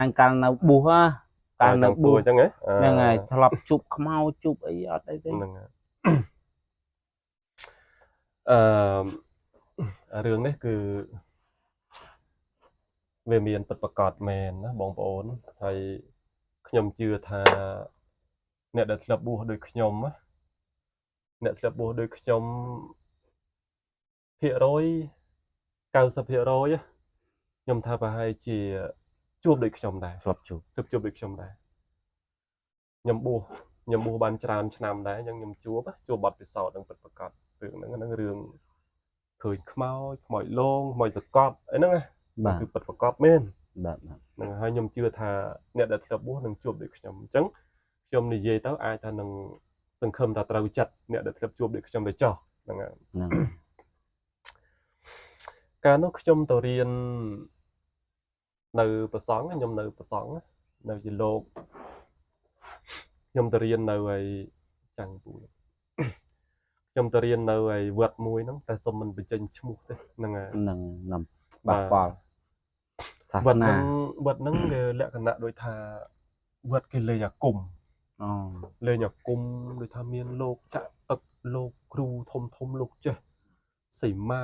អញកាលនៅបួសណាកាលនៅ ចង់ បួស សួរអញ្ចឹងហ៎ ហ្នឹងហើយធ្លាប់ជួបខ្មោចជួបអីអត់អីទេ ហ្នឹងហើយអឺរឿងនេះគឺវាមានពិតប្រាកដមែនណាបងប្អូនហើយខ្ញុំជឿថាអ្នកដែលធ្លាប់បួសដូចខ្ញុំណាអ្នកធ្លាប់បួសដូចខ្ញុំភាគរយ90%ណាខ្ញុំថាប្រហែលជាជួបដូចខ្ញុំដែរ ធ្លាប់ជួប ទើបជួបដូចខ្ញុំដែរខ្ញុំបួសខ្ញុំបួសបានច្រើនឆ្នាំដែរអញ្ចឹងខ្ញុំជួបជួបបទពិសោធន៍នឹងពិតប្រាកដរឿងហ្នឹងហ្នឹងរឿងឃើញខ្មោចខ្មោចលងខ្មោចសកត់អីហ្នឹងណា បាទ គឺពិតប្រាកដមែន បាទបាទ ហ្នឹងហើយខ្ញុំជឿថាអ្នកដែលធ្លាប់បួសនឹងជួបដូចខ្ញុំអញ្ចឹងខ្ញុំនិយាយទៅអាចថានឹងសង្ឃឹមថាត្រូវចិត្តអ្នកដែលធ្លាប់ជួបដូចខ្ញុំទៅចោះហ្នឹងហើយ ហ្នឹង កាលនោះខ្ញុំទៅរៀននៅប្រសង់ខ្ញុំនៅប្រសង់នៅជាលោកខ្ញុំទៅរៀននៅឯចាំងពូខ្ញុំទៅរៀននៅឯវត្តមួយហ្នឹងតែសុំមិនបញ្ចេញឈ្មោះទេហ្នឹងហើយ ហ្នឹងហ្នឹងបាក់ប៉ល់សាសនា វត្តហ្នឹងវត្តហ្នឹងគេលក្ខណៈដូចថាវត្តគេលេងអាគម អូ លេងអាគមដូចថាមានលោកចាក់ទឹកលោកគ្រូធំធំលោកចេះសីមា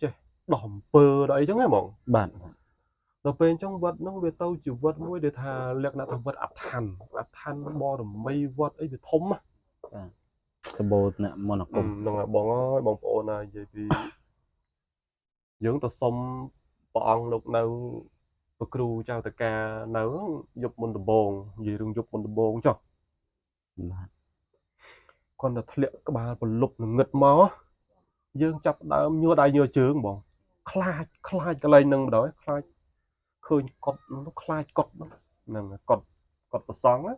ចេះដោះអំពើដល់អីចឹងហ៎ហ្មង បាទ ដល់ពេលអញ្ចឹងវត្តហ្នឹងវាទៅជាវត្តមួយដែលថាលក្ខណៈថាវត្តអឋានអឋានបរមីវត្តអីវាធំណា សបូរអ្នកមន្តអាគម ហ្នឹងហើយបងអើយបងប្អូនហើយនិយាយពីយើងទៅសុំព្រះអង្គលោកនៅព្រះគ្រូចៅតកានៅយប់មុនដំបូងនិយាយរឿងយប់មុនដំបូងចុះ បាទ គាត់ទៅធ្លាក់ក្បាលប្រលប់ងងឹតមកយើងចាប់ដើមញួរដៃញួរជើងបងខ្លាចខ្លាចកន្លែងហ្នឹងបណ្ដោយខ្លាចឃើញកត់នោះខ្លាចកត់ហ្នឹងកត់កត់ប្រសង់ណា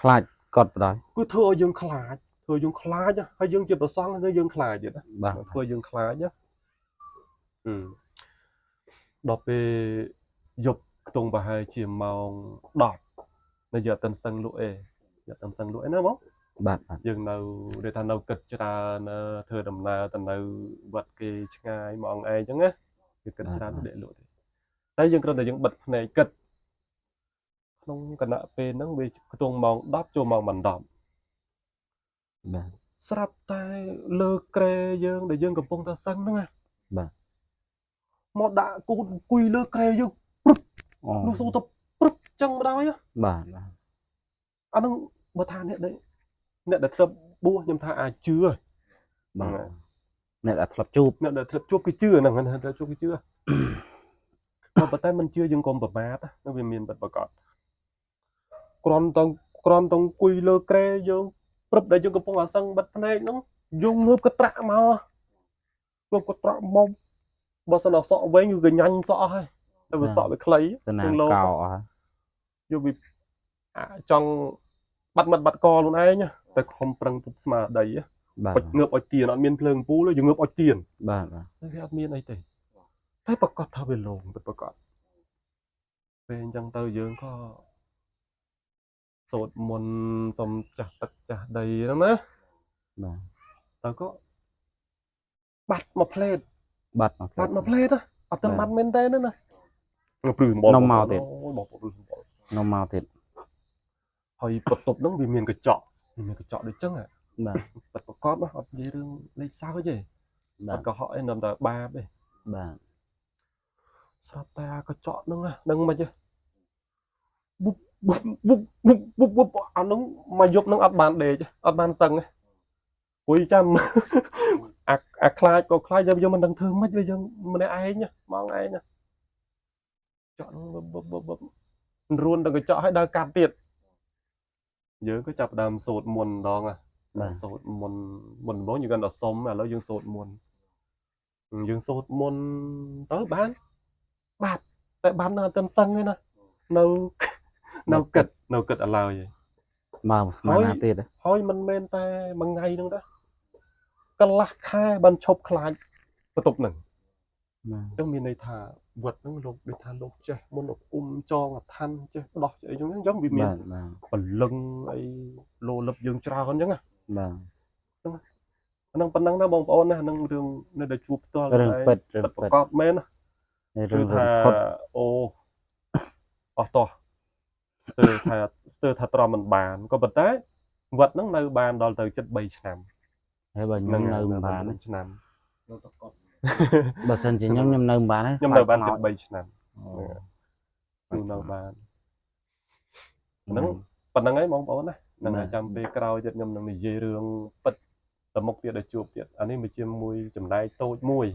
ខ្លាចកត់បដ ாய் គឺធ្វើឲ្យយើងខ្លាចធ្វើឲ្យយើងខ្លាចហើយយើងជាប្រសង់ហើយយើងខ្លាចទៀតណា បាទ ធ្វើឲ្យយើងខ្លាចណាអឺដល់ពេលយប់ខ្ទង់ប្រហែលជាម៉ោង10នៅយកអត់ទាន់សឹងលក់អេយកអត់ទាន់សឹងលក់អីណាបង បាទបាទ យើងនៅគេថានៅគិតច្រើនធ្វើដំណើរទៅនៅវត្តគេឆ្ងាយមកអង្គឯងអញ្ចឹងណាគឺគិតច្រើនទៅដេកលក់ទេតែយើងគ្រាន់តែយើងបិទភ្នែកគិតក្នុងគណៈពេលហ្នឹងវាខ្ទង់ម៉ោង10ចូលម៉ោង10 បាទ ស្រាប់តែលើក្រែយើងដែលយើងកំពុងតែសឹងហ្នឹងណា បាទ មកដាក់គូនអង្គុយលើក្រែយើង អូ នោះសូទៅព្រឹបចឹងម្ដងហ៎ បាទបាទ អាហ្នឹងបើថាអ្នកដែលអ្នកដែលធ្លាប់បួសខ្ញុំថាអាចជឿ បាទអ្នកដែលធ្លាប់ជួប អ្នកដែលធ្លាប់ជួបគឺជឿហ្នឹងហ្នឹងធ្លាប់ជួបគឺជឿ ក៏ប៉ុន្តែមិនជឿយើងកុំប្រមាទណាវាមានបិទប្រកបគ្រាន់តែគ្រាន់តែអង្គុយលើក្រែយើងព្រឹបដែលយើងកំពុងអាសឹងបិទភ្នែកហ្នឹងយើងងើបកត្រាក់មកងើបកត្រាក់មកបើសិនអសក់វែងគឺកញ្ញាញ់សក់ហើយតែវាសក់វាខ្លី សនា យើងលោ កោអស់ហើយ យកវាអាចង់បាត់មាត់បាត់កខ្លួនឯងណាតែខំប្រឹងទប់ស្មារតីណា បាទ អុចងើបអុចទៀនអត់មានភ្លើងពូលទេយើងងើបអុចទៀន បាទបាទ តែវាអត់មានអីទេតែប្រកាសថាវាលងពិតប្រកបពេលអញ្ចឹងទៅយើងក៏សូត្រមន្តសុំចាស់ទឹកចាស់ដីហ្នឹងណា បាទ ទៅក៏បាត់មួយផ្លេត បាត់មក បាត់មួយផ្លេតណាអត់ទាន់បាត់មែនទេណាព្រឺសម្បល់ នំមកទៀត អូយបងប្អូនព្រឺសម្បល់ នំមកទៀត ហើយបន្ទប់ហ្នឹងវាមានកញ្ចក់វាមានកញ្ចក់ដូចចឹងហ่ะ បាទ ពិតប្រកបណាអត់និយាយរឿងលេខសើចទេអ បាទ ត់កុហកអីនឹមតែបាបទេ បាទ ស្រាប់តែអាកញ្ចក់ហ្នឹងណាដឹងមិនទេបុបបុបបុបបុបបុបបុបអាហ្នឹងមកយប់ហ្នឹងអត់បានដេកអត់បានសឹងទេព្រោះចាំ អាអាខ្លាចក៏ខ្លាចយើងមិនដឹងធ្វើម៉េចវាយើងម្នាក់ឯងណាម៉ងឯងណាចក់ហ្នឹងបុបបុបបុបបុបរួនទៅកញ្ចក់ឲ្យដើរកាត់ទៀតយើងក៏ចាប់ផ្ដើមសូត្រមន្តម្ដងណា បាទ សូត្រមន្តមុនដំបូងយើងគាត់តែសុំឥឡូវយើងសូត្រមន្តយើងសូត្រមន្តទៅបានបាត់តែបាននៅអត់ទាន់សឹងទេណានៅនៅគិតនៅគិតឥឡូវឯង មកស្មានណាទៀត ហើយមិនមែនតែមួយថ្ងៃហ្នឹងទេកន្លះខែបានឈប់ខ្លាចបន្ទប់ហ្នឹង បាទ អញ្ចឹងមានន័យថាវត្តហ្នឹងលោកដូចថាលោកចេះមុនអគុំចងអឋានចេះដោះចេះអីចឹងអញ្ចឹងវាមាន បាទបាទ ពលឹងអីលោលឹបយើងច្រើនអញ្ចឹងណា បាទ អាហ្នឹងប៉ុណ្ណឹងណាបងប្អូនណាអាហ្នឹងរឿងនៅដែលជួបផ្ទាល់ រឿងពិតរឿង ពិត ពិត ប្រកបមែនណា រឿង គឺថា រន្ធត់ អូ អស់តោះស្ទើរថាស្ទើរថាទ្រាំមិនបានក៏ប៉ុន្តែវត្តហ្នឹងនៅបានដល់ទៅ73ឆ្នាំ ហើយបើខ្ញុំនៅមិនបាន 3ឆ្នាំ នៅតកប់ បើសិនជាខ្ញុំខ្ញុំនៅមិនបានទេ ខ្ញុំនៅបាន73ឆ្នាំ អូ គឺនៅបានហ្នឹងប៉ុណ្្នឹងហើយបងប្អូនណាហ្នឹងហើយចាំពេលក្រោយទៀតខ្ញុំនឹងនិយាយរឿងពិតទៅមុខទៀតដល់ជួបទៀតអានេះវាជាមួយចំណែកតូចមួយ